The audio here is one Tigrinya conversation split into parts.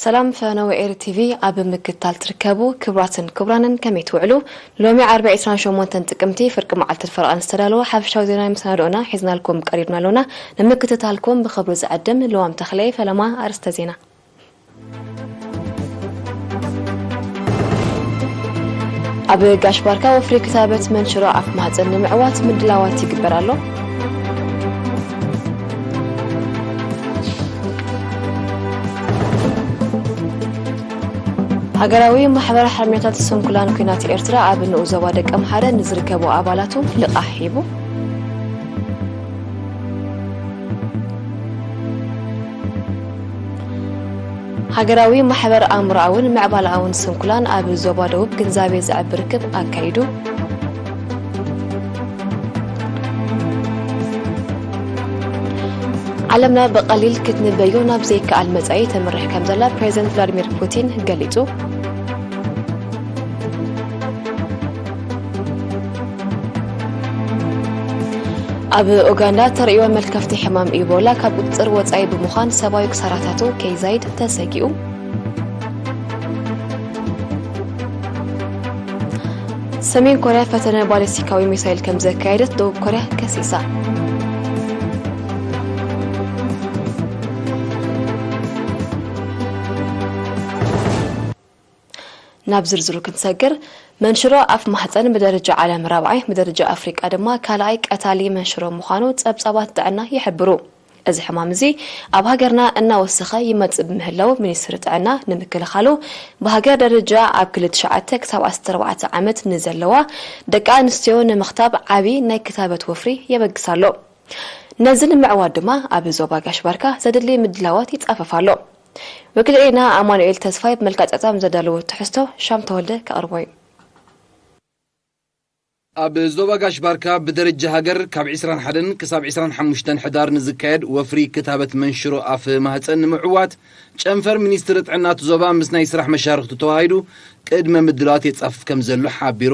ሰላም ፈነወ ኤሪ ቲቪ ኣብ ምክትታል ትርከቡ ክቡራትን ክቡራንን ከመይ ትውዕሉ? ሎሚ ዓርቢ ዕስራን ሸሞንተን ጥቅምቲ ፍርቂ መዓልቲ ፈረቓን ዝተዳለወ ሓፈሻዊ ዜናዊ መሰናድኦና ሒዝናልኩም ቀሪብና ኣሎና። ንምክትታልኩም ብኽብሪ ዝዕድም ልዋም ተኽለየ። ፈለማ ኣርእስተ ዜና። ኣብ ጋሽ ባርካ ወፍሪ ክታበት መንሽሮ ኣፍ ማህፀን ንምዕዋት ምድላዋት ይግበር ኣሎ። ሃገራዊ ማሕበር ሓርበኛታት ስንኩላን ኲናት ኤርትራ ኣብ ንኡስ ዞባ ደቀምሓረ ንዝርከቡ ኣባላቱ ልቓሕ ሂቡ። ሃገራዊ ማሕበር ኣእምሮኣውን ምዕባለኣውን ስንኩላን ኣብ ዞባ ደቡብ ግንዛቤ ዘዕቢ ርክብ ኣካይዱ። ዓለምና ብቐሊል ክትንበዮ ናብ ዘይከኣል መጻኢ ተምርሕ ከም ዘላ ፕሬዚደንት ቭላዲሚር ፑቲን ገሊጹ። ኣብ ኡጋንዳ ተርእዮ መልከፍቲ ሕማም ኢቦላ ካብ ቁጽጽር ወጻኢ ብምዃን ሰብኣዊ ክሳራታቱ ከይዛይድ ተሰጊኡ። ሰሜን ኮርያ ፈተነ ባሊስቲካዊ ሚሳይል ከም ዘካየደት ደቡብ ኮርያ ከሲሳ። ናብ ዝርዝሩ ክንሰግር፣ መንሽሮ ኣፍ ማህፀን ብደረጃ ዓለም ራብዓይ፣ ብደረጃ ኣፍሪቃ ድማ ካልኣይ ቀታሊ መንሽሮ ምዃኑ ጸብጻባት ጥዕና ይሕብሩ። እዚ ሕማም እዚ ኣብ ሃገርና እናወሰኸ ይመጽእ ብምህላው፣ ሚኒስትሪ ጥዕና ንምክልኻሉ ብሃገር ደረጃ ኣብ ክሊ ትሽዓተ ክሳብ ዓሰርተ ኣርባዕተ ዓመት ንዘለዋ ደቂ ኣንስትዮ ንምኽታብ ዓቢ ናይ ክታበት ወፍሪ የበግስ ኣሎ። ነዚ ንምዕዋት ድማ ኣብ ዞባ ጋሽ ባርካ ዘድሊ ምድላዋት ይጻፈፍ ኣሎ። ወኪልኤና ኣማኑኤል ተስፋይ ብመልክዕ ጸብጻብ ዘዳለዎ ትሕዝቶ ሻም ተወልደ ከቕርቦ እዩ። ኣብ ዞባ ጋሽ ባርካ ብደረጃ ሃገር ካብ ዕስራን ሓደን ክሳብ ዕስራን ሓሙሽተን ሕዳር ንዝካየድ ወፍሪ ክታበት መንሽሮ ኣፍ ማህፀን ንምዕዋት ጨንፈር ሚኒስትሪ ጥዕና እቲ ዞባ ምስ ናይ ስራሕ መሻርኽቱ ተዋሂዱ ቅድመ ምድላዋት የጻፍፍ ከም ዘሎ ሓቢሩ።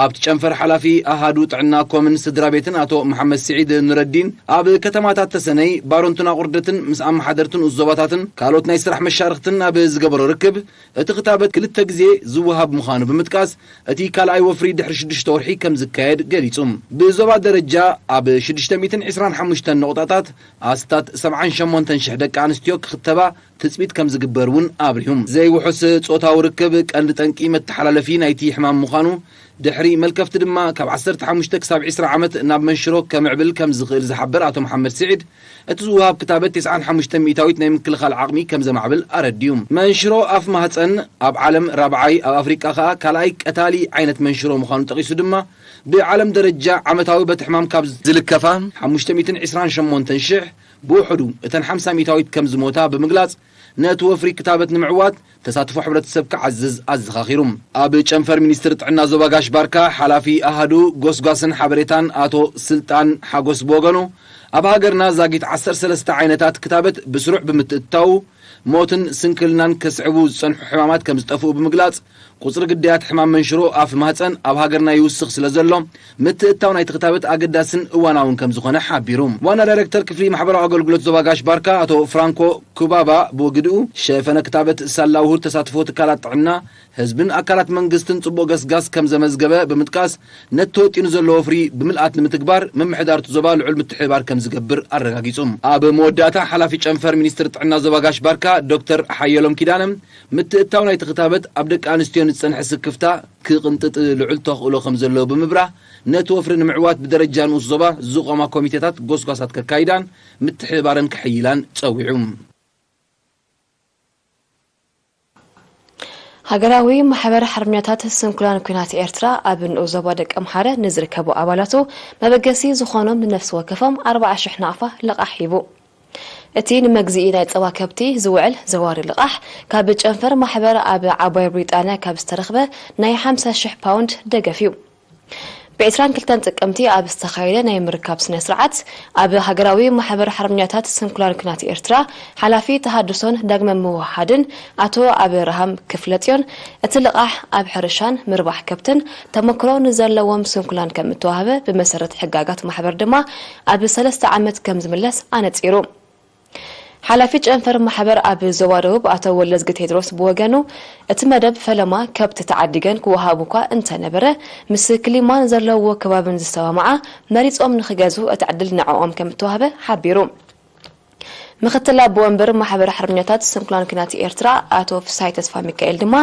ኣብቲ ጨንፈር ሓላፊ ኣሃዱ ጥዕና ኮምን ስድራ ቤትን ኣቶ መሓመድ ስዒድ ኑረዲን ኣብ ከተማታት ተሰነይ፣ ባረንቱን ኣቑርደትን ምስ ኣመሓደርትን ዞባታትን ካልኦት ናይ ስራሕ መሻርኽትን ኣብ ዝገበሮ ርክብ፣ እቲ ክታበት ክልተ ግዜ ዝወሃብ ምዃኑ ብምጥቃስ፣ እቲ ካልኣይ ወፍሪ ድሕሪ ሽዱሽተ ወርሒ ከም ዝካየድ ገሊጹ። ብዞባ ደረጃ ኣብ ሽዱሽተ ሚእትን ዕስራን ሓሙሽተን ነቑጣታት ኣስታት ሰብዓን ሸሞንተን ሽሕ ደቂ ኣንስትዮ ክኽተባ ትጽቢት ከም ዝግበር እውን ኣብሪሁ። ዘይውሑስ ጾታዊ ርክብ ቀንዲ ጠንቂ መተሓላለፊ ናይቲ ሕማም ምዃኑ ድሕሪ መልከፍቲ ድማ ካብ ዓሰርተ ሓሙሽተ ክሳብ ዕስራ ዓመት ናብ መንሽሮ ከምዕብል ከም ዝኽእል ዝሓበር ኣቶ መሓመድ ስዒድ፣ እቲ ዝወሃብ ክታበት ተስዓን ሓሙሽተ ሚእታዊት ናይ ምክልኻል ዓቕሚ ከም ዘማዕብል ኣረዲኡ። መንሽሮ ኣፍ ማህፀን ኣብ ዓለም ራብዓይ፣ ኣብ ኣፍሪቃ ከኣ ካልኣይ ቀታሊ ዓይነት መንሽሮ ምዃኑ ጠቒሱ ድማ፣ ብዓለም ደረጃ ዓመታዊ በቲ ሕማም ካብ ዝልከፋ ሓሙሽተ ሚእትን ዕስራን ሸሞንተን ሽሕ ብውሕዱ እተን ሓምሳ ሚእታዊት ከም ዝሞታ ብምግላጽ፣ ነቲ ወፍሪ ክታበት ንምዕዋት ተሳትፎ ሕብረተሰብ ክዓዝዝ ኣዘኻኺሩ። ኣብ ጨንፈር ሚኒስትሪ ጥዕና ዞባ ጋሽ ባርካ ሓላፊ ኣሃዱ ጎስጓስን ሓበሬታን ኣቶ ስልጣን ሓጎስ ብወገኑ፣ ኣብ ሃገርና ዛጊት ዓሰርተ ሰለስተ ዓይነታት ክታበት ብስሩዕ ብምትእትታዉ፣ ሞትን ስንክልናን ከስዕቡ ዝጸንሑ ሕማማት ከም ዝጠፍኡ ብምግላጽ፣ ቁጽሪ ግዳያት ሕማም መንሽሮ ኣፍ ማህጸን ኣብ ሃገርና ይውስኽ ስለ ዘሎ፣ ምትእትታው ናይቲ ክታበት ኣገዳስን እዋናውን ከም ዝኾነ ሓቢሩ። ዋና ዳይሬክተር ክፍሊ ማሕበራዊ ኣገልግሎት ዞባ ጋሽ ባርካ ኣቶ ፍራንኮ ኩባባ ብወግድኡ፣ ሸፈነ ክታበት ሳላ ውሁድ ተሳትፎ ትካላት ጥዕና፣ ህዝብን ኣካላት መንግስትን ጽቡቕ ገስጋስ ከም ዘመዝገበ ብምጥቃስ፣ ነቲ ተወጢኑ ዘሎ ወፍሪ ብምልኣት ንምትግባር ምምሕዳር እቲ ዞባ ልዑል ምትሕብባር ከም ዝገብር ኣረጋጊጹ። ኣብ መወዳእታ፣ ሓላፊ ጨንፈር ሚኒስትሪ ጥዕና ዞባ ጋሽ ባርካ ዶክተር ሓየሎም ኪዳነ፣ ምትእትታው ናይቲ ክታበት ኣብ ደቂ ኣንስትዮ ንዝጸንሐ ስክፍታ ክቕንጥጥ ልዑል ተኽእሎ ከም ዘለዎ ብምብራህ፣ ነቲ ወፍሪ ንምዕዋት ብደረጃ ንኡስ ዞባ ዝቖማ ኮሚቴታት ጎስጓሳት ከካይዳን ምትሕብባረን ከሐይላን ጸዊዑ። ሃገራዊ ማሕበር ሓርበኛታት ስንኩላን ኲናት ኤርትራ ኣብ ንኡስ ዞባ ደቀምሓረ ንዝርከቡ ኣባላቱ መበገሲ ዝኾኖም ንነፍሲ ወከፎም ኣርብዓ ሽሕ ናቕፋ ልቓሕ ሂቡ። እቲ ንመግዝኢ ናይ ጸባ ከብቲ ዝውዕል ዘዋሪ ልቓሕ፣ ካብ ጨንፈር ማሕበር ኣብ ዓባይ ብሪጣንያ ካብ ዝተረኽበ ናይ ሓምሳ ሽሕ ፓውንድ ደገፍ እዩ። ብዕስራን ክልተን ጥቅምቲ ኣብ ዝተኻየደ ናይ ምርካብ ስነ ስርዓት፣ ኣብ ሃገራዊ ማሕበር ሓርበኛታት ስንኩላን ኲናት ኤርትራ ሓላፊ ተሃድሶን ዳግመ ምውሃድን ኣቶ ኣብርሃም ክፍለጽዮን፣ እቲ ልቓሕ ኣብ ሕርሻን ምርባሕ ከብትን ተመክሮ ንዘለዎም ስንኩላን ከም እተዋህበ፣ ብመሰረት ሕጋጋት ማሕበር ድማ ኣብ ሰለስተ ዓመት ከም ዝምለስ ኣነጺሩ። ሓላፊ ጨንፈር ማሕበር ኣብ ዞባ ደቡብ ኣቶ ወለዝጊ ቴድሮስ ብወገኑ፣ እቲ መደብ ፈለማ ከብቲ ተዓዲገን ክወሃቡ እኳ እንተነበረ፣ ምስ ክሊማን ዘለዎ ከባብን ዝሰማምዓ መሪጾም ንኽገዝኡ እቲ ዕድል ንዕኦም ከም እተዋህበ ሓቢሩ። ምኽትል ኣቦ ወንበር ማሕበር ሓርበኛታት ስንኩላን ኲናት ኤርትራ ኣቶ ፍስሃይ ተስፋ ሚካኤል ድማ፣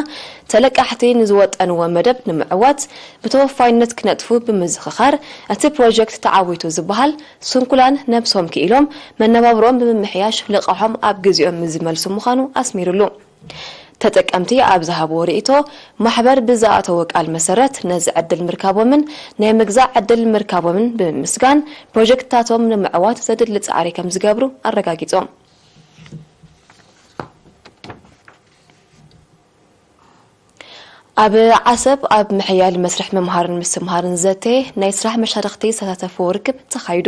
ተለቃሕቲ ንዝወጠንዎ መደብ ንምዕዋት ብተወፋይነት ክነጥፉ ብምዝኽኻር፣ እቲ ፕሮጀክት ተዓዊቱ ዝበሃል ስንኩላን ነብሶም ክኢሎም መነባብሮኦም ብምምሕያሽ ልቓሖም ኣብ ግዜኦም ዝመልሱ ምዃኑ ኣስሚሩሉ። ተጠቀምቲ ኣብ ዝሃብዎ ርእይቶ፣ ማሕበር ብዝኣተዎ ቃል መሰረት ነዚ ዕድል ምርካቦምን ናይ ምግዛእ ዕድል ምርካቦምን ብምምስጋን፣ ፕሮጀክትታቶም ንምዕዋት ዘድሊ ጻዕሪ ከም ዝገብሩ ኣረጋጊጾም። ኣብ ዓሰብ ኣብ ምሕያል መስርሕ ምምሃርን ምስትምሃርን ዘተ ናይ ስራሕ መሻርኽቲ ዝተሳተፍዎ ርክብ ተኻይዱ።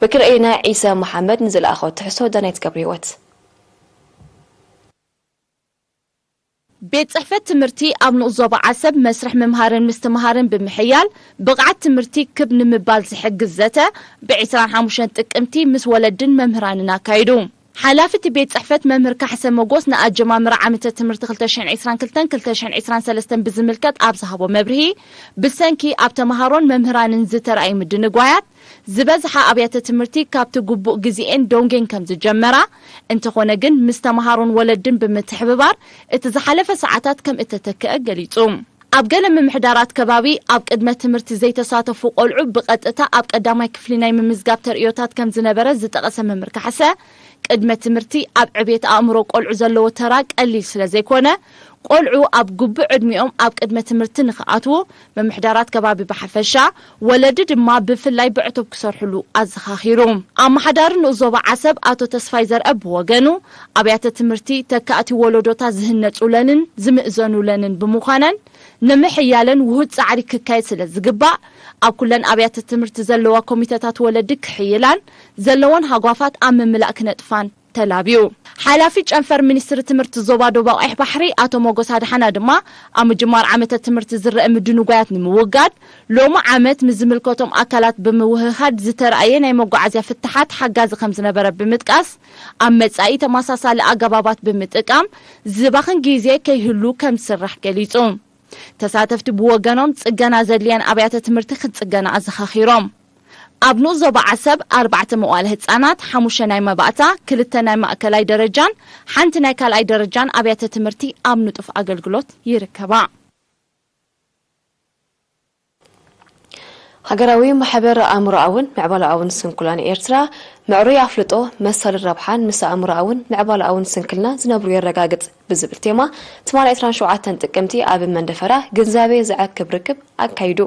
ወኪል ሬድዮና ዒሳ መሓመድ ንዝለኣኾ ትሕዝቶ ዳናይት ገብረህይወት። ቤት ጽሕፈት ትምህርቲ ኣብ ንኡስ ዞባ ዓሰብ መስርሕ ምምሃርን ምስትምሃርን ብምሕያል ብቕዓት ትምህርቲ ክብ ንምባል ዝሕግዝ ዘተ ብ ዕስራን ሓሙሽተን ጥቅምቲ ምስ ወለድን መምህራንን ኣካይዱ። ሓላፊ እቲ ቤት ጽሕፈት መምህር ካሕሰ መጎስ ንኣጀማምራ ዓመተ ትምህርቲ ክልተ ሽሕን ዕስራን ክልተን ክልተ ሽሕን ዕስራን ሰለስተን ብዝምልከት ኣብ ዝሃቦ መብርሂ፣ ብሰንኪ ኣብ ተምሃሮን መምህራንን ዝተራእዩ ምድንጓያት፣ ዝበዝሓ ኣብያተ ትምህርቲ ካብቲ ግቡእ ግዜኤን ደንጎየን ከም ዝጀመራ፣ እንተኾነ ግን ምስ ተምሃሮን ወለድን ብምትሕብባር እቲ ዝሓለፈ ሰዓታት ከም እተተክአ ገሊጹ። ኣብ ገለ ምምሕዳራት ከባቢ ኣብ ቅድመ ትምህርቲ ዘይተሳተፉ ቆልዑ ብቐጥታ ኣብ ቀዳማይ ክፍሊ ናይ ምምዝጋብ ተርእዮታት ከም ዝነበረ ዝጠቐሰ መምህር ካሕሰ፣ ቅድመ ትምህርቲ ኣብ ዕብየት ኣእምሮ ቆልዑ ዘለዎ ተራ ቀሊል ስለ ዘይኮነ፣ ቆልዑ ኣብ ግቡእ ዕድሚኦም ኣብ ቅድመ ትምህርቲ ንኽኣትዉ ምምሕዳራት ከባቢ ብሓፈሻ፣ ወለዲ ድማ ብፍላይ ብዕቱብ ክሰርሕሉ ኣዘኻኺሩ። ኣመሓዳሪ ንኡስ ዞባ ዓሰብ ኣቶ ተስፋይ ዘርአ ብወገኑ፣ ኣብያተ ትምህርቲ ተካእቲ ወለዶታት ዝህነጹለንን ዝምእዘኑለንን ብምዃነን፣ ንምሕያለን ውሁድ ጻዕሪ ክካየድ ስለ ዝግባእ፣ ኣብ ኩለን ኣብያተ ትምህርቲ ዘለዋ ኮሚተታት ወለዲ ክሕይላን ዘለወን ሃጓፋት ኣብ ምምላእ ክነጥፋን ተላብዩ። ሓላፊ ጨንፈር ሚኒስትሪ ትምህርቲ ዞባ ደቡብ ኣቑሕ ባሕሪ ኣቶ ሞጎስ ኣድሓና ድማ፣ ኣብ ምጅማር ዓመተ ትምህርቲ ዝረአ ምድንጓያት ንምውጋድ፣ ሎሚ ዓመት ምስ ዝምልከቶም ኣካላት ብምውህሃድ ዝተራእየ ናይ መጓዓዝያ ፍትሓት ሓጋዚ ከም ዝነበረ ብምጥቃስ፣ ኣብ መጻኢ ተመሳሳሊ ኣገባባት ብምጥቃም ዝባኽን ግዜ ከይህሉ ከም ዝስራሕ ገሊጹ። ተሳተፍቲ ብወገኖም ጽገና ዘድልየን ኣብያተ ትምህርቲ ክትጽገና ኣዘኻኺሮም። ኣብ ንኡስ ዞባ ዓሰብ ኣርባዕተ መዋእለ ህጻናት፣ ሓሙሽተ ናይ መባእታ፣ ክልተ ናይ ማእከላይ ደረጃን ሓንቲ ናይ ካልኣይ ደረጃን ኣብያተ ትምህርቲ ኣብ ንጡፍ ኣገልግሎት ይርከባ። ሃገራዊ ማሕበር ኣእምሮኣውን ምዕባለኣውን ስንኩላን ኤርትራ፣ ምዕሩይ ኣፍልጦ፣ መሰልን ረብሓን ምስ ኣእምሮኣውን ምዕባለኣውን ስንክልና ዝነብሩ የረጋግጽ ብዝብል ቴማ፣ ትማሊ ዕስራን ሸውዓተን ጥቅምቲ ኣብ መንደፈራ ግንዛቤ ዘዕክብ ርክብ ኣካይዱ።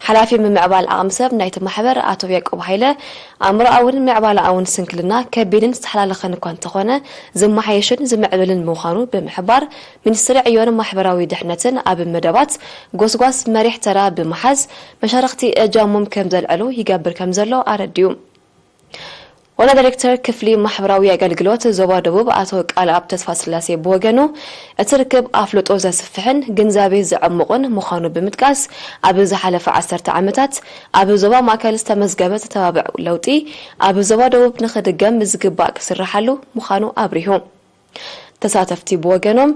ሓላፊ ምምዕባል ዓቕሚ ሰብ ናይቲ ማሕበር ኣቶ ያዕቆብ ሃይለ፣ ኣእምሮኣውን ምዕባለኣውን ስንክልና ከቢድን ዝተሓላለኸን እኳ እንተኾነ፣ ዝመሓየሽን ዝምዕብልን ምዃኑ ብምሕባር፣ ሚኒስትሪ ዕዮን ማሕበራዊ ድሕነትን ኣብ መደባት ጎስጓስ መሪሕ ተራ ብምሓዝ፣ መሻርኽቲ እጃሞም ከም ዘልዕሉ ይገብር ከም ዘሎ ኣረዲኡ። ዋና ዳይሬክተር ክፍሊ ማሕበራዊ ኣገልግሎት ዞባ ደቡብ ኣቶ ቃልኣብ ተስፋስላሴ ብወገኑ፣ እቲ ርክብ ኣፍልጦ ዘስፍሕን ግንዛቤ ዘዕሙቕን ምዃኑ ብምጥቃስ፣ ኣብ ዝሓለፈ ዓሰርተ ዓመታት ኣብ ዞባ ማእከል ዝተመዝገበ ዘተባብዕ ለውጢ ኣብ ዞባ ደቡብ ንኽድገም ዝግባእ ክስርሓሉ ምዃኑ ኣብሪሁ። ተሳተፍቲ ብወገኖም፣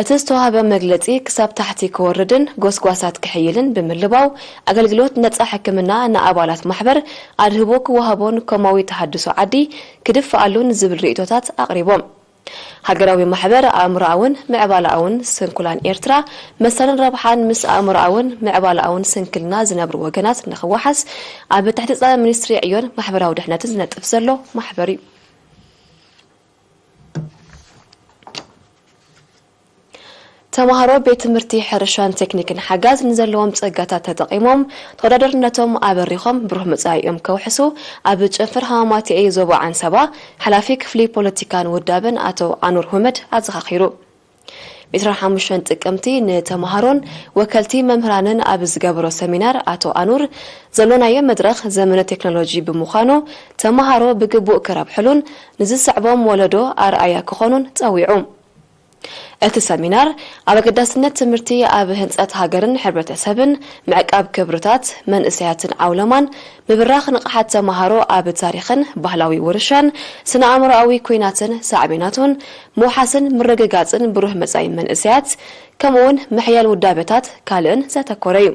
እቲ ዝተዋህበ መግለጺ ክሳብ ታሕቲ ክወርድን ጎስጓሳት ክሕይልን ብምልባው፣ ኣገልግሎት ነጻ ሕክምና ንኣባላት ማሕበር ኣድህቦ ክወሃቦን ኮማዊ ተሃድሶ ዓዲ ክድፍኣሉን ዝብል ርእይቶታት ኣቕሪቦም። ሃገራዊ ማሕበር ኣእምሮኣውን ምዕባለኣውን ስንኩላን ኤርትራ፣ መሰልን ረብሓን ምስ ኣእምሮኣውን ምዕባለኣውን ስንክልና ዝነብሩ ወገናት ንኽወሓስ ኣብ ትሕቲ ጸረ ሚኒስትሪ ዕዮን ማሕበራዊ ድሕነትን ዝነጥፍ ዘሎ ማሕበር እዩ። ተምሃሮ ቤት ትምህርቲ ሕርሻን ቴክኒክን ሓጋዝ ንዘለዎም ጸጋታት ተጠቒሞም ተወዳደርነቶም ኣበሪኾም ብሩህ መጻኢኦም ከውሕሱ ኣብ ጨንፈር ሃማማትኤ ዞባ ዓንሰባ ሓላፊ ክፍሊ ፖለቲካን ውዳበን ኣቶ ኣኑር ሁመድ ኣዘኻኺሩ። ዕስራን ሓሙሽተን ጥቅምቲ ንተምሃሮን ወከልቲ መምህራንን ኣብ ዝገበሮ ሰሚናር ኣቶ ኣኑር፣ ዘሎናዮ መድረኽ ዘመነ ቴክኖሎጂ ብምዃኑ፣ ተምሃሮ ብግቡእ ክረብሕሉን ንዝስዕቦም ወለዶ ኣርኣያ ክኾኑን ጸዊዑ። እቲ ሰሚናር ኣብ ኣገዳስነት ትምህርቲ ኣብ ህንጸት ሃገርን ሕብረተሰብን፣ ምዕቃብ ክብርታት መንእሰያትን ዓውለማን፣ ምብራኽ ንቕሓት ተመሃሮ ኣብ ታሪኽን ባህላዊ ውርሻን፣ ስነ ኣእምሮኣዊ ኲናትን ሳዕቤናቱን፣ ምውሓስን ምርግጋጽን ብሩህ መጻኢ መንእሰያት፣ ከምኡውን ምሕያል ውዳበታት ካልእን ዘተኮረ እዩ።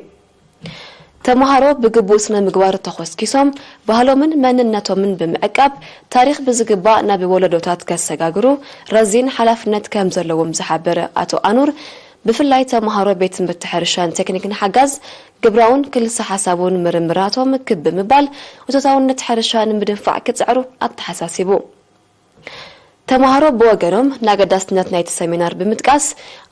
ተመሃሮ ብግቡእ ስነ ምግባር ተኾስኪሶም፣ ባህሎምን መንነቶምን ብምዕቃብ፣ ታሪኽ ብዝግባእ ናብ ወለዶታት ከሰጋግሩ ረዚን ሓላፍነት ከም ዘለዎም ዝሓበረ ኣቶ ኣኑር፣ ብፍላይ ተመሃሮ ቤት ትምህርቲ ሕርሻን ቴክኒክን ሓጋዝ ግብራውን ክልሰ ሓሳቡን ምርምራቶም ክብ ብምባል፣ እቶታውነት ሕርሻ ንምድንፋዕ ክጽዕሩ ኣተሓሳሲቡ። ተመሃሮ ብወገኖም፣ ንኣገዳስነት ናይቲ ሰሚናር ብምጥቃስ፣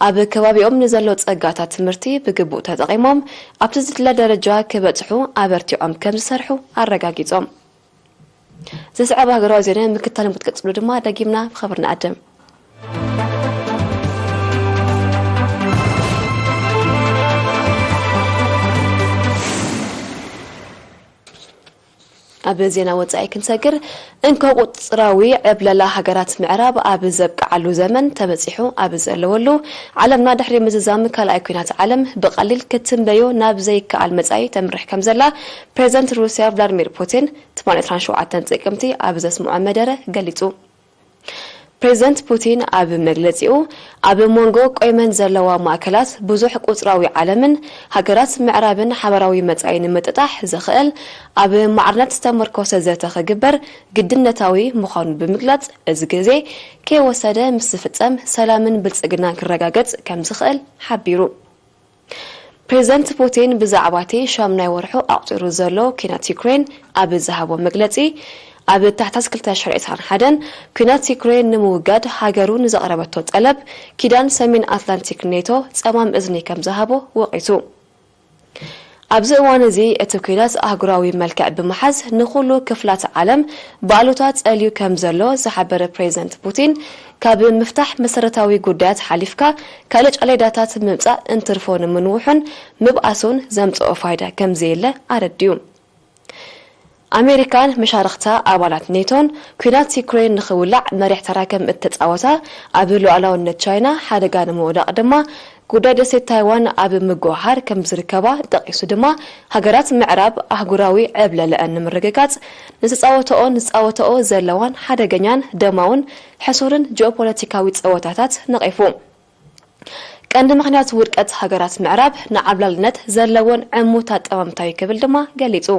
ኣብ ከባቢኦም ንዘሎ ጸጋታት ትምህርቲ ብግቡእ ተጠቒሞም፣ ኣብቲ ዝድለ ደረጃ ክበጽሑ ኣበርቲዖም ከም ዝሰርሑ ኣረጋጊጾም። ዝስዕብ ሃገራዊ ዜና ምክታል ክትቅጽሉ ድማ ደጊምና ብኽብሪ ንዕድም። ኣብ ዜና ወጻኢ ክንሰግር፣ እንኮ ቁጽራዊ ዕብለላ ሃገራት ምዕራብ ኣብ ዘብቅዓሉ ዘመን ተበጺሑ ኣብ ዘለወሉ፣ ዓለምና ድሕሪ ምዝዛም ካልኣይ ኲናት ዓለም ብቐሊል ክትንበዮ ናብ ዘይከኣል መጻኢ ተምርሕ ከም ዘላ ፕሬዚደንት ሩስያ ቭላድሚር ፑቲን ትማሊ ዕስራን ሸውዓተን ጥቅምቲ ኣብ ዘስምዖ መደረ ገሊጹ። ፕሬዚደንት ፑቲን ኣብ መግለጺኡ፣ ኣብ መንጎ ቆይመን ዘለዋ ማእከላት ብዙሕ ቁጽራዊ ዓለምን ሃገራት ምዕራብን ሓበራዊ መጻኢ ንምጥጣሕ ዘኽእል ኣብ ማዕርነት ዝተመርኮሰ ዘተ ክግበር ግድነታዊ ምዃኑ ብምግላጽ፣ እዚ ግዜ ከይወሰደ ምስ ዝፍጸም ሰላምን ብልጽግናን ክረጋገጽ ከም ዝኽእል ሓቢሩ። ፕሬዚደንት ፑቲን ብዛዕባ እቲ ሻምናይ ወርሑ ኣቑጺሩ ዘሎ ኲናት ዩክሬን ኣብ ዝሃቦ መግለጺ፣ ኣብ ታሕሳስ ክልተ ሽሕን ዕስራን ሓደን ኲናት ዩክሬን ንምውጋድ ሃገሩ ንዘቕረበቶ ጠለብ፣ ኪዳን ሰሜን ኣትላንቲክ ኔቶ ጸማም እዝኒ ከም ዝሃቦ ወቒሱ። ኣብዚ እዋን እዚ እቲ ኲናት ኣህጉራዊ መልክዕ ብምሓዝ ንኹሉ ክፍላት ዓለም ብኣሉታ ጸልዩ ከም ዘሎ ዝሓበረ ፕሬዚደንት ፑቲን፣ ካብ ምፍታሕ መሰረታዊ ጉዳያት ሓሊፍካ ካልእ ጫሌዳታት ምምጻእ እንትርፎ ንምንውሑን ምብኣሱን ዘምጽኦ ፋይዳ ከም ዘየለ ኣረዲኡ። ኣሜሪካን መሻርኽታ ኣባላት ኔቶን ኲናት ዩክሬን ንኽውላዕ መሪሕ ተራ ከም እተጻወታ፣ ኣብ ሉዓላውነት ቻይና ሓደጋ ንምውዳቕ ድማ ጉዳይ ደሴት ታይዋን ኣብ ምጉህሃር ከም ዝርከባ ጠቒሱ ድማ፣ ሃገራት ምዕራብ ኣህጉራዊ ዕብለለአን ንምርግጋጽ ንዝጻወተኦን ዝጻወተኦ ዘለዋን ሓደገኛን ደማውን ሕሱርን ጂኦፖለቲካዊ ጸወታታት ነቒፉ። ቀንዲ ምኽንያት ውድቀት ሃገራት ምዕራብ ንዓብላልነት ዘለዎን ዕሙት ኣጠማምታ'ዩ ክብል ድማ ገሊጹ።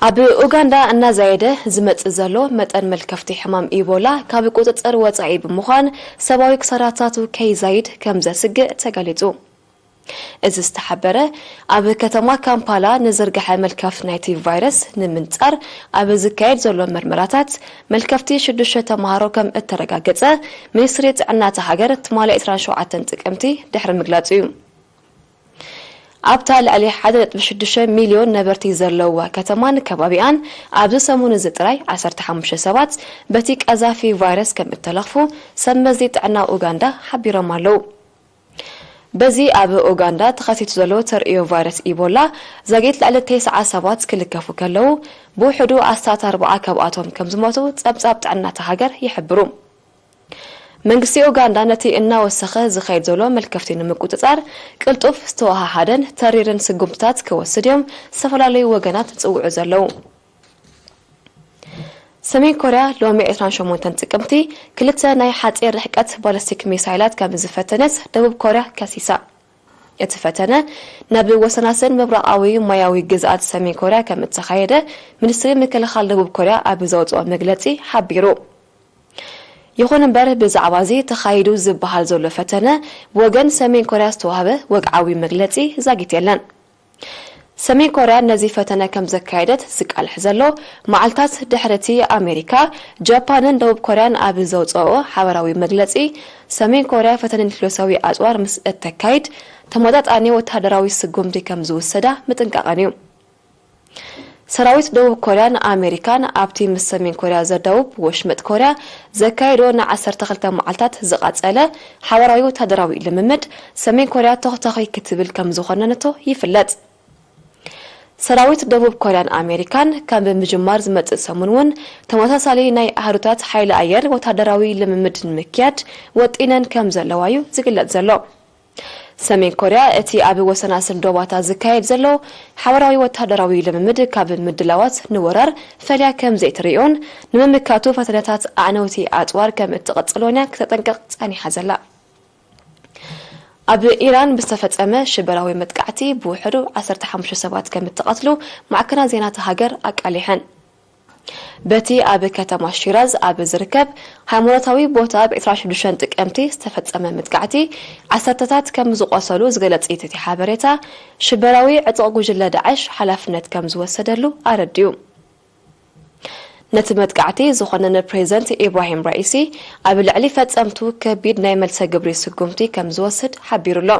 ኣብ ኡጋንዳ እናዛየደ ዝመጽእ ዘሎ መጠን መልከፍቲ ሕማም ኢቦላ ካብ ቁጽጽር ወጻኢ ብምዃን ሰብኣዊ ክሳራታቱ ከይዛይድ ከም ዘስግእ ተገሊጹ። እዚ ዝተሓበረ ኣብ ከተማ ካምፓላ ንዝርግሐ መልከፍቲ ናይቲ ቫይረስ ንምንጻር ኣብ ዝካየድ ዘሎ መርመራታት መልከፍቲ ሽዱሽተ ተምሃሮ ከም እተረጋገጸ ሚኒስትሪ ጥዕና እታ ሃገር ትማሊ ዕስራን ሸውዓተን ጥቅምቲ ድሕሪ ምግላጹ እዩ። ኣብታ ልዕሊ ሓደ ነጥቢ ሽዱሽተ ሚልዮን ነበርቲ ዘለውዋ ከተማን ከባቢኣን ኣብዚ ሰሙን እዚ ጥራይ ዓሰርተ ሓሙሽተ ሰባት በቲ ቀዛፊ ቫይረስ ከም እተለኽፉ ሰብ መዚ ጥዕና ኡጋንዳ ሓቢሮም ኣለዉ። በዚ ኣብ ኡጋንዳ ተኸሲቱ ዘሎ ተርእዮ ቫይረስ ኢቦላ ዛጊት ልዕሊ ተስዓ ሰባት ክልከፉ ከለዉ፣ ብውሕዱ ኣስታት ኣርብዓ ካብኣቶም ከም ዝሞቱ ጸብጻብ ጥዕና እታ ሃገር ይሕብሩ። መንግስቲ ኡጋንዳ ነቲ እናወሰኸ ዝኸይድ ዘሎ መልከፍቲ ንምቁጽጻር ቅልጡፍ ዝተወሃሃደን ተሪርን ስጉምትታት ክወስድ እዮም ዝተፈላለዩ ወገናት ዝጽውዑ ዘለዉ። ሰሜን ኮርያ ሎሚ ዕስራን ሸሞንተን ጥቅምቲ ክልተ ናይ ሓጺር ርሕቀት ባለስቲክ ሚሳይላት ከም ዝፈተነት ደቡብ ኮርያ ከሲሳ። እቲ ፈተነ ናብ ወሰናስን ምብራቓዊ ማያዊ ግዝኣት ሰሜን ኮርያ ከም እተኻየደ ሚኒስትሪ ምክልኻል ደቡብ ኮርያ ኣብ ዘውፅኦ መግለፂ ሓቢሩ። ይኹን እምበር ብዛዕባ እዚ ተኻይዱ ዝበሃል ዘሎ ፈተነ ብወገን ሰሜን ኮርያ ዝተዋህበ ወግዓዊ መግለፂ ዛጊት የለን። ሰሜን ኮርያ ነዚ ፈተነ ከም ዘካየደት ዝቃልሕ ዘሎ መዓልታት ድሕሪ እቲ ኣሜሪካ፣ ጃፓንን ደቡብ ኮርያን ኣብ ዘውፅኦ ሓበራዊ መግለፂ፣ ሰሜን ኮርያ ፈተነ ኒክሌሳዊ ኣፅዋር ምስ እተካይድ ተመጣጣኒ ወተሃደራዊ ስጉምቲ ከም ዝውሰዳ ምጥንቃቐን እዩ። ሰራዊት ደቡብ ኮርያን ኣሜሪካን ኣብቲ ምስ ሰሜን ኮርያ ዘዳውብ ወሽመጥ ኮርያ ዘካየዶ ንዓሰርተ ክልተ መዓልታት ዝቐጸለ ሓበራዊ ወተሃደራዊ ልምምድ፣ ሰሜን ኮርያ ተኹተኹይ ክትብል ከም ዝኾነነቶ ይፍለጥ። ሰራዊት ደቡብ ኮርያን ኣሜሪካን ካብ ምጅማር ዝመጽእ ሰሙን እውን ተመሳሳሊ ናይ ኣሃዱታት ሓይሊ ኣየር ወታደራዊ ልምምድ ንምክያድ ወጢነን ከም ዘለዋ እዩ ዝግለጽ ዘሎ። ሰሜን ኮርያ እቲ ኣብ ወሰናስን ዶባታ ዝካየድ ዘሎ ሓበራዊ ወታደራዊ ልምምድ ካብ ምድላዋት ንወራር ፈልያ ከም ዘይትርእዮን ንምምካቱ ፈተነታት ኣዕነውቲ ኣጽዋር ከም እትቕጽሎን እያ ክተጠንቅቕ ጸኒሓ ዘላ። ኣብ ኢራን ብዝተፈጸመ ሽበራዊ መጥቃዕቲ ብውሕዱ ዓሰርተ ሓሙሽተ ሰባት ከም እተቐትሉ ማዕከናት ዜና እታ ሃገር ኣቃሊሐን። በቲ ኣብ ከተማ ሺራዝ ኣብ ዝርከብ ሃይማኖታዊ ቦታ ኣብ ዕስራን ሽዱሽተን ጥቅምቲ ዝተፈጸመ መጥቃዕቲ ዓሰርተታት ከም ዝቖሰሉ ዝገለጸ እቲ ሓበሬታ፣ ሽበራዊ ዕጡቕ ጉጅለ ዳዕሽ ሓላፍነት ከም ዝወሰደሉ ኣረዲኡ። ነቲ መጥቃዕቲ ዝኾነነ ፕሬዚደንት ኢብራሂም ራኢሲ ኣብ ልዕሊ ፈጸምቱ ከቢድ ናይ መልሰ ግብሪ ስጉምቲ ከም ዝወስድ ሓቢሩ ኣሎ።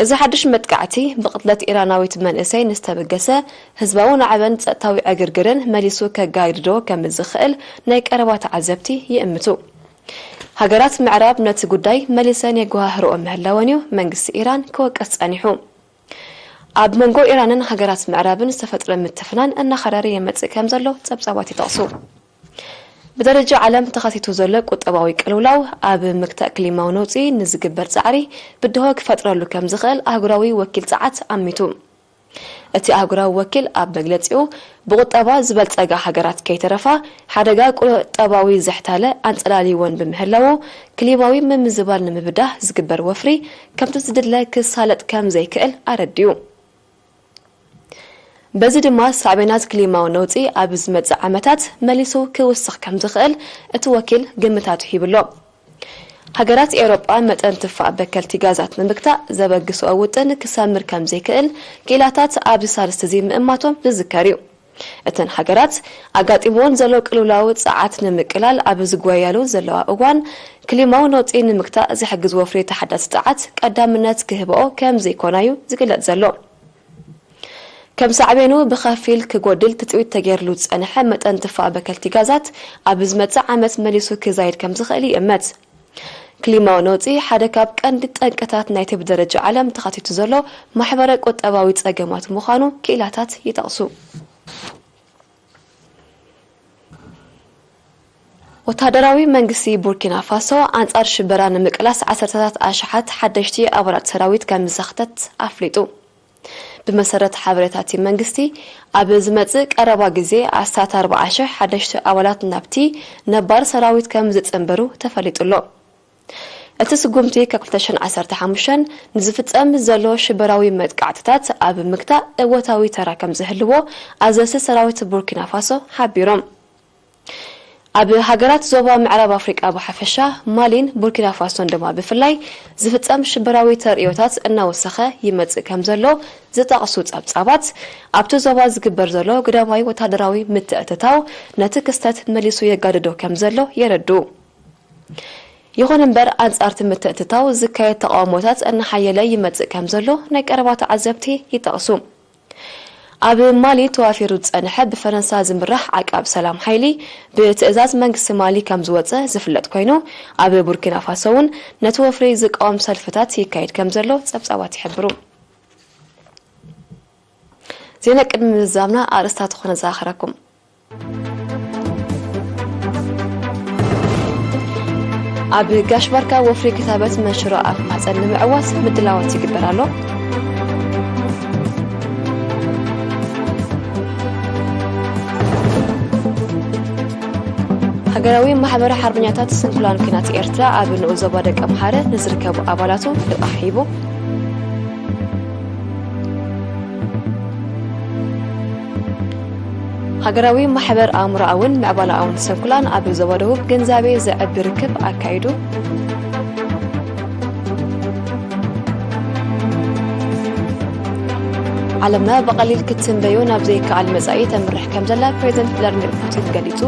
እዚ ሓድሽ መጥቃዕቲ ብቕትለት ኢራናዊት መንእሰይ ንዝተበገሰ ህዝባዊ ናዕበን ጸጥታዊ ዕግርግርን መሊሱ ከጋድዶ ከም ዝኽእል ናይ ቀረባ ተዓዘብቲ ይእምቱ። ሃገራት ምዕራብ ነቲ ጉዳይ መሊሰን የጓሃህርኦ ምህላወን እዩ መንግስቲ ኢራን ክወቅስ ጸኒሑ። ኣብ መንጎ ኢራንን ሃገራት ምዕራብን ዝተፈጥረ ምትፍናን እናኸረረ ይመጽእ ከም ዘሎ ጸብጻባት ይጠቕሱ። ብደረጃ ዓለም ተኸሲቱ ዘሎ ቁጠባዊ ቅልውላው ኣብ ምግታእ ክሊማዊ ነውጺ ንዝግበር ጻዕሪ ብድሆ ክፈጥረሉ ከም ዝኽእል ኣህጉራዊ ወኪል ጸዓት ኣሚቱ። እቲ ኣህጉራዊ ወኪል ኣብ መግለጺኡ፣ ብቁጠባ ዝበልጸጋ ሃገራት ከይተረፋ ሓደጋ ቁጠባዊ ዘሕታለ ኣንጸላልይወን ብምህላዉ፣ ክሊማዊ ምምዝባል ንምብዳህ ዝግበር ወፍሪ ከምቲ ዝድለ ክሳለጥ ከም ዘይክእል ኣረዲኡ። በዚ ድማ ሳዕቤናት ክሊማዊ ነውጺ ኣብ ዝመጽእ ዓመታት መሊሱ ክውስኽ ከም ዝኽእል እቲ ወኪል ግምታቱ ሂቡ ኣሎ። ሃገራት ኤውሮጳ መጠን ትፋእ በከልቲ ጋዛት ንምግታእ ዘበግስኦ ውጥን ክሰምር ከም ዘይክእል ክኢላታት ኣብዚ ሳልስቲ እዚ ምእማቶም ዝዝከር እዩ። እተን ሃገራት ኣጋጢምወን ዘሎ ቅልውላው ጸዓት ንምቅላል ኣብ ዝጓያሉ ዘለዋ እዋን፣ ክሊማዊ ነውጺ ንምግታእ ዝሕግዝ ወፍሪ ተሓዳሲ ጸዓት ቀዳምነት ክህብኦ ከም ዘይኮና እዩ ዝግለጽ ዘሎ። ከም ሳዕቤኑ ብኸፊል ክጎድል ትጽቢት ተገይርሉ ዝጸንሐ መጠን ትፋ በከልቲ ጋዛት ኣብ ዝመጽእ ዓመት መሊሱ ክዛይድ ከም ዝኽእል ይእመት። ክሊማዊ ነውጺ ሓደ ካብ ቀንዲ ጠንቅታት ናይቲ ብደረጃ ዓለም ተኻቲቱ ዘሎ ማሕበረ ቁጠባዊ ጸገማት ምዃኑ ክኢላታት ይጠቕሱ። ወታደራዊ መንግስቲ ቡርኪና ፋሶ ኣንጻር ሽበራ ንምቅላስ ዓሰርተታት ኣሽሓት ሓደሽቲ ኣባላት ሰራዊት ከም ዘኽተት ኣፍሊጡ። ብመሰረት ሓበሬታ እቲ መንግስቲ፣ ኣብ ዝመጽእ ቀረባ ግዜ ኣስታት ኣርብዓ ሽሕ ሓደሽቲ ኣባላት ናብቲ ነባር ሰራዊት ከም ዝጽንበሩ ተፈሊጡ ኣሎ። እቲ ስጉምቲ ካብ ክልተ ሽሕን ዓሰርተ ሓሙሽተን ንዝፍጸም ዘሎ ሽበራዊ መጥቃዕትታት ኣብ ምግታእ እወታዊ ተራ ከም ዝህልዎ ኣዘዝቲ ሰራዊት ቡርኪና ፋሶ ሓቢሮም። ኣብ ሃገራት ዞባ ምዕራብ ኣፍሪቃ ብሓፈሻ፣ ማሊን ቡርኪና ፋሶን ድማ ብፍላይ ዝፍጸም ሽበራዊ ተርእዮታት እናወሰኸ ይመጽእ ከም ዘሎ ዝጠቕሱ ጸብጻባት፣ ኣብቲ ዞባ ዝግበር ዘሎ ግዳማዊ ወታደራዊ ምትእትታው ነቲ ክስተት መሊሱ የጋድዶ ከም ዘሎ የረድኡ። ይኹን እምበር፣ ኣንጻር እቲ ምትእትታው ዝካየድ ተቓውሞታት እናሓየለ ይመጽእ ከም ዘሎ ናይ ቀረባ ተዓዘብቲ ይጠቕሱ። ኣብ ማሊ ተዋፊሩ ዝጸንሐ ብፈረንሳ ዝምራሕ ዓቃብ ሰላም ሓይሊ ብትእዛዝ መንግስቲ ማሊ ከም ዝወጸ ዝፍለጥ ኮይኑ፣ ኣብ ቡርኪና ፋሶ እውን ነቲ ወፍሪ ዝቃወም ሰልፍታት ይካየድ ከም ዘሎ ጸብጻባት ይሕብሩ። ዜና ቅድሚ ምዝዛምና ኣርእስታት ዝኾነ ዘኻኽረኩም። ኣብ ጋሽ ባርካ ወፍሪ ክታበት መንሽሮ ኣፍ ማህጸን ንምዕዋት ምድላዋት ይግበር ኣሎ። ሃገራዊ ማሕበር ሓርበኛታት ስንኩላን ኲናት ኤርትራ ኣብ ንኡስ ዞባ ደቀ ምሓረ ንዝርከቡ ኣባላቱ ልቓሕ ሂቡ። ሃገራዊ ማሕበር ኣእምሮኣውን ምዕባለኣውን ሰንኩላን ኣብ ዞባ ደቡብ ግንዛቤ ዘዕቢ ርክብ ኣካይዱ። ዓለምና ብቐሊል ክትትንበዮ ናብ ዘይከኣል መጻኢ ተምርሕ ከም ዘላ ፕሬዚደንት ቭላድሚር ፑቲን ገሊጹ።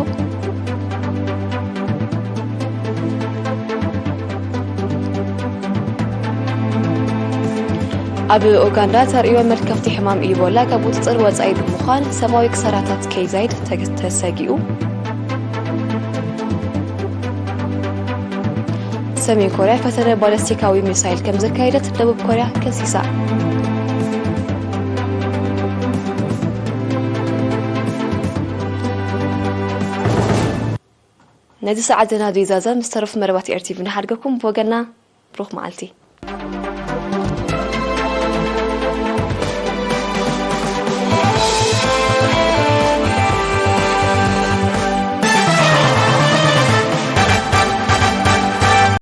ኣብ ኡጋንዳ ተርእዮ መልከፍቲ ሕማም ኢቦላ ካብ ቁጽጽር ወጻኢ ብምዃን ሰብኣዊ ክሳራታት ከይዛይድ ተግ-፣ ተሰጊኡ። ሰሜን ኮርያ ፈተነ ባለስቲካዊ ሚሳይል ከም ዘካየደት ደቡብ ኮርያ ከሲሳ። ነዚ ሰዓት ዘናዱ ይዛዘም ዝተረፉ መደባት ኤርቲቪ ንሓድገኩም ብወገና ብሩኽ መዓልቲ።